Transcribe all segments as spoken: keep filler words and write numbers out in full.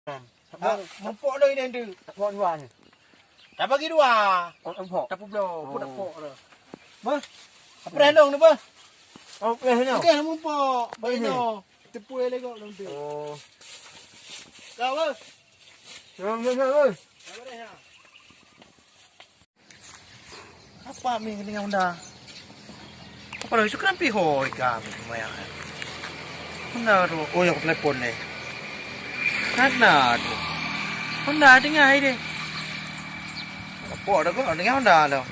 Ha, mumpok dah ini tu. Tak buat dua ni. Tak bagi dua. Oh, empok. Tak publoe, pun Oh. tak pok dah. Bah? Apa dah dong tu, bah? Oh, dah dong. Okey, mumpok. Baik Ini. dah. Tepui lagi kau nanti. Oh. Kau, bah? Jangan, jangan, bah. Apa dah, ya? Apa mi dengan Honda? Apa lagi suka nampi ho ika mi semayang. Honda tu, oh, yang telepon ni. Karena tu. Honda dengar deh. Apa dah kau dengan Honda tu?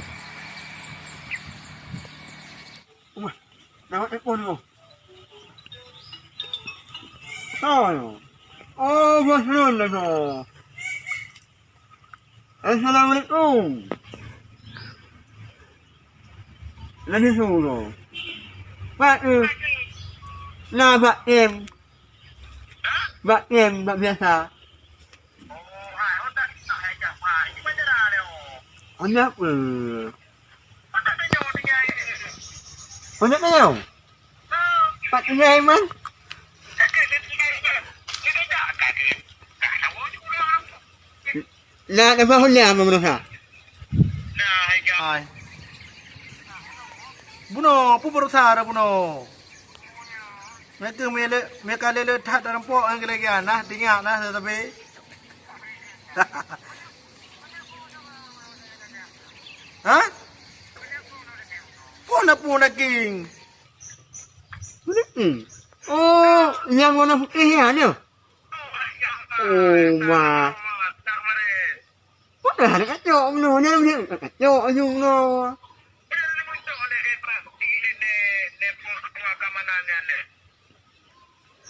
Umah, dah telepon tu. Oh, oh, Mas Ron dah tu. Assalamualaikum. Lagi suruh. Pak tu. Nah, Pak Tim. Pak Tim, Pak biasa. Ada apa? Ada apa? Pak Sulaiman? Nah, dah bangun dah, Mama Rosa. Hai. Bunoe, peue berusaha dah bunoe. Mereka mele, mereka lele that dalam pok yang kelegian nah, tinggal nah, tapi. Ha? Pun apa daging? Hmm. Oh, yang warna putih ya, ni? Oh, ma. Mana ada kacok, mana, mana, mana kacok, you know.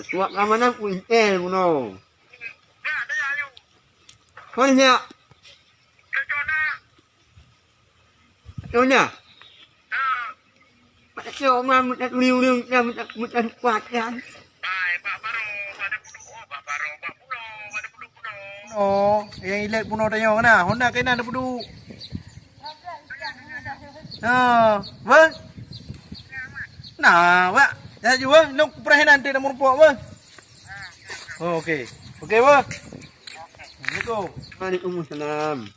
Buat keamanan pun intel, you know. Mana siap? Nyonya. Mak cok ma meunan ureung-ureung nyan meunan, meunan kuat nyan. Oh, yang ilet bunoe tanyoe na. Honda keunan na peuduek. Ha, weh. Na, wak. Ya ju weh, nok perahinan teuh na meurumpok weh. Oh, okey. Okey weh. Assalamualaikum. Waalaikumsalam.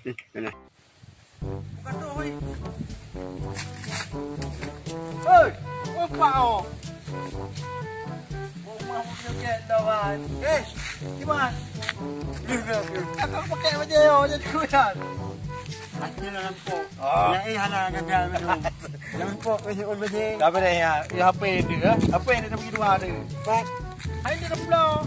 Eh, sana. Bukan tu, weh. Hei, weh, Pak, oh. Oh, mah, mah, mah, mah, mah. Eh, gimana? Kakak pakai baju yo, jadi kuat. Hati lah lampok. Oh. Ya, eh, hana gagal betul. Lampok, eh, on besi. Tapi dah ya, ya, H P ni, eh? H P ni dah pergi dua ni. Pak. Hai, dia dah pulang.